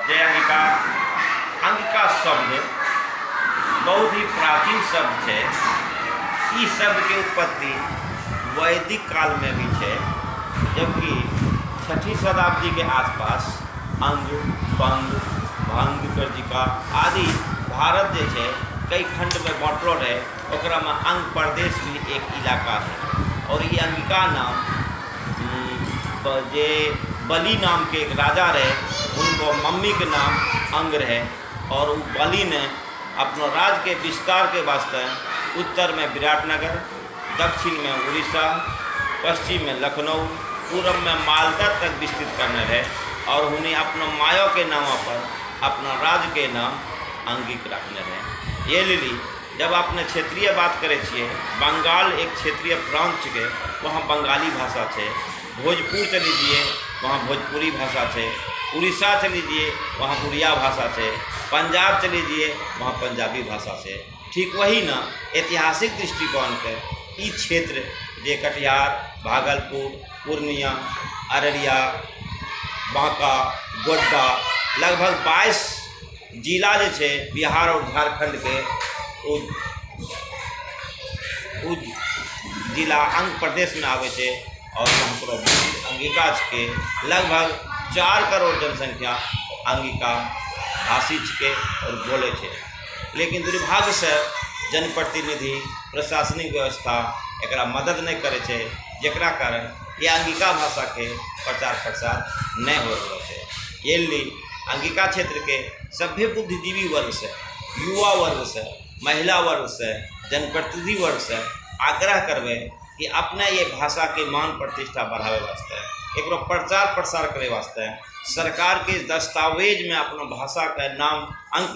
जय अंगिका। अंगिका शब्द बहुत ही प्राचीन शब्द छै। ई शब्दके उत्पत्ति वैदिक कालमे भी छै, जबकि छठी शताब्दीके आसपास अंग, बंग, भंग, कर्जिका आदि भारत जे छै कई खण्डमे बाँटलो रहै, ओकरामे अंग प्रदेश भी एक इलाका रहै। आओर ई अंगिका नाम जे बलि नामके एक राजा रहै, हुनको मम्मीके नाम अंग रहै आओर ओ बलि ने अपनो राज्यके विस्तारके वास्ते उत्तरमे विराटनगर, दक्षिणमे उड़ीसा, पश्चिममे लखनऊ, पूरबमे मालदा तक विस्तृत करने रहै आओर हुनी अपनो मायोके नामपर अपना राज्यके नाम अंगिक रखने रहै। ये लेली जब अपने क्षेत्रीय बात करै छियै, बंगाल एक क्षेत्रीय प्रान्त छिकै, वहाँ बंगाली भाषा छै। भोजपुर चली जइए, वहाँ भोजपुरी भाषा छै। उड़ीसा चली जइए, वहाँ उड़िया भाषा छै। पंजाब चली जइए, वहाँ पंजाबी भाषा छै। ठीक वही ने ऐतिहासिक दृष्टिकोणके ई क्षेत्र जे कटिहार, भागलपुर, पूर्णिया, अररिया, बाँका, गोड्डा, लगभग 22 जिला जे छै बिहार आओर झारखण्डके, ओ जिला अंग प्रदेशमे आबै छै आओर वहाँ अंगिका छिकै। लगभग 4 करोड़ जनसंख्या अंगिका भाषी छिकै आओर बोलै छै, लेकिन दुर्भाग्यसँ जनप्रतिनिधि, प्रशासनिक व्यवस्था एकरा मदद नहि करै छै, जकरा कारण ई अंगिका भाषाके प्रचार प्रसार नहि हो रहलो छै। एहि लिए अंगिका क्षेत्रके सभ्य बुद्धिजीवी वर्गसँ, युवा वर्गसँ, महिला वर्गसँ, जनप्रतिनिधि वर्गसँ आग्रह करबै कि अपने ये भाषाके मान प्रतिष्ठा बढ़ाबै वास्ते, एकरो प्रचार प्रसार करै वास्ते सरकारके दस्तावेजमे अपनो भाषाके नाम अंकित